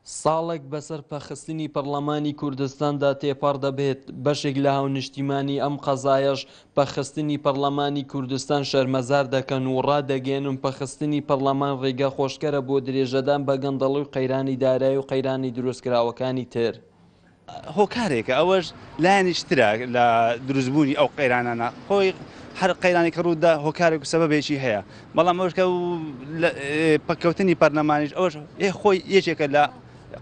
ساڵێک بەسەر پەکخستنی پەڕلەمانی کوردستاندا تێپەڕ دەبێت، بەشێک لە هاونیشتیمانی ئەم قەزایەش پەکخستنی پەڕلەمانی کوردستان شەرمەزار دەکەن و ڕادەگەیەنن پەکخستنی پەڕلەمان ڕێگا خۆشکەرە بۆ درێژەدان بە گەندەڵی و قەیرانی دارایی و قەیرانی دروستکراوەکانی تر. هۆکارێکە ئەوەش لایەنیش ترە لە دروستبوونی ئەو قەیرانانە خۆی هەر قەیرانێک کە ڕوودا هۆکارێک و سەبەبێکی هەیە بەڵام ئەوش کە پەککەوتنی پەرلەمانیش ئەوەش خۆی یەکێکە لە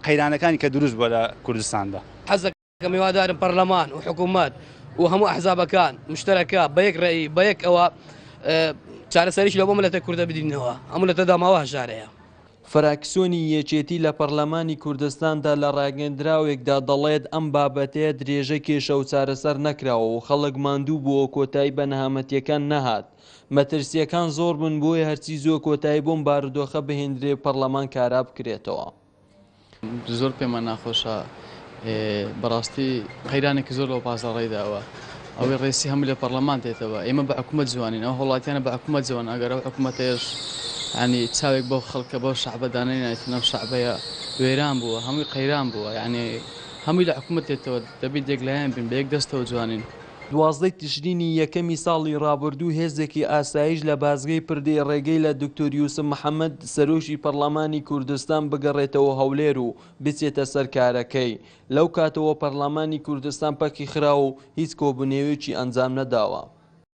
قەیرانەکانی کە دروست بووە لە کوردستاندا. حەزەکەم هیوادارم پەرلەمان و حکوومەت و هەموو ئەحزابەکان مشتەرەکە بە یەک ڕێی بە یەک ئەوە چارەسەریش لە بۆ ملەتە کوردە بدینەوە ئەم ملەتە داماوە هەژارەیە. فراکسیۆنی یەکێتی لە پەرلەمانی کوردستاندا لە راگەندراوێکدا دەڵێت ئەم بابەتەیە درێژە کێشە و چارەسەر نەکراوە و خەڵک ماندوو بووە و کۆتایی بە نەهامەتیەکان نەهات مەترسیەکان زۆر بوون بۆیە هەرچی زووە کۆتایی بۆم بارودۆخە بهێندرێ و پەرلەمان کارا بکرێتەوە. زۆر پێمان ناخۆشە بەڕاستی قەیرانێکی زۆر لەو بازاڕەی داوە ئەوەی ڕێسی هەموو لە پەرلەمان دێتەوە ئێمە بە حکوومەت جوانین ئەو هەوڵاتیانە بە حکوومەت جوان ئەگەر ئەو حکوومەتەیەش ینی چاوێک بۆ خەڵکە بۆ شعبە دانەی ناو شعبەیە وێران بووە هەمووی قەیران بووە یعنی هەمووی لە حکوومەت دێتەوە دەبیت یەکلایەن بین بە یەک دەستەوە جوانین. دوازدەی تشرینی یەکەمی ساڵی ڕابردوو هێزێکی ئاسایش لە بازگەی پردێ ڕێگەی لە دکتۆر یوسف محەمەد سەرۆکی پەڕلەمانی کوردستان بگەڕێتەوە هەولێر و بچێتە سەر کارەکەی، لەو کاتەوە پەڕلەمانی کوردستان پەکی خرا و هیچ کۆبونەوەیەکی ئەنجام نەداوە.